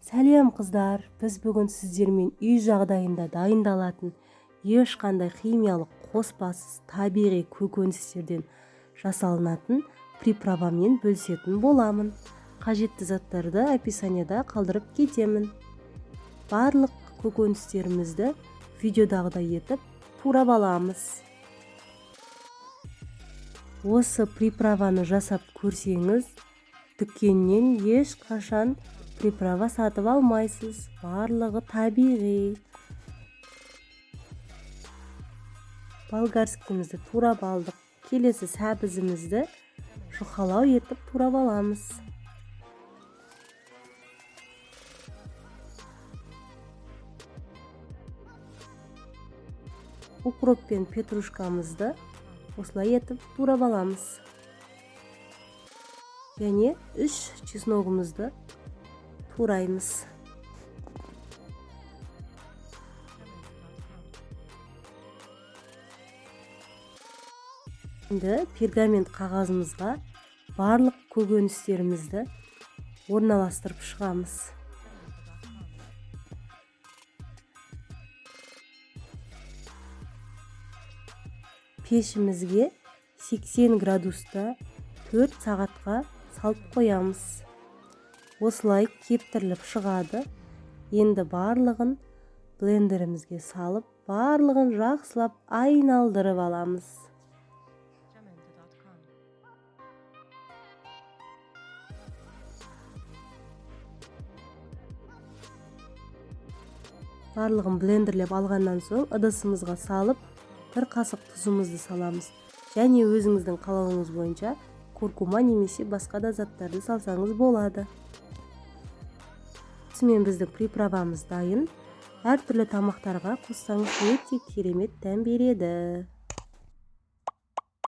Сәлем, қыздар! Біз бүгін сіздермен үй жағдайында дайындалатын, ешқандай химиялық қоспасыз, табиғи көкөністерден жасалынатын приправамен бөлісетін боламын. Қажетті заттарды описанияда қалдырып кетемін. Барлық көкөністерімізді видеодағыдай етіп турап аламыз. Осы приправаны жасап көрсеңіз, дүкеннен ешқашан приправа сатып алмайсыз, барлығы табиғи. Болгарскийімізді турап алдық. Келесі сәбізімізді жұқалау етіп турап аламыз. Укроп пен петрушкамызды осылай етіп турап аламыз. Және 3 чесногымызды тураймыз. Енді пергамент қағазымызға барлық көкөністерімізді орналастырып шығамыз. Пешімізге 80 градуста 4 сағатқа салып қоямыз. Осылай кептіріліп шығады. Енді барлығын блендерімізге салып, барлығын жақсылап айналдырып аламыз. Барлығын блендерлеп алғаннан соң ыдысымызға салып, бір қасық тұзымызды саламыз. Және өзіңіздің қалауыңыз бойынша куркума немесе басқа да заттарды салсаңыз болады. Осымен біздің приправамыз дайын. Әртүрлі тамақтарға қоссаңыз, өте керемет дәм береді.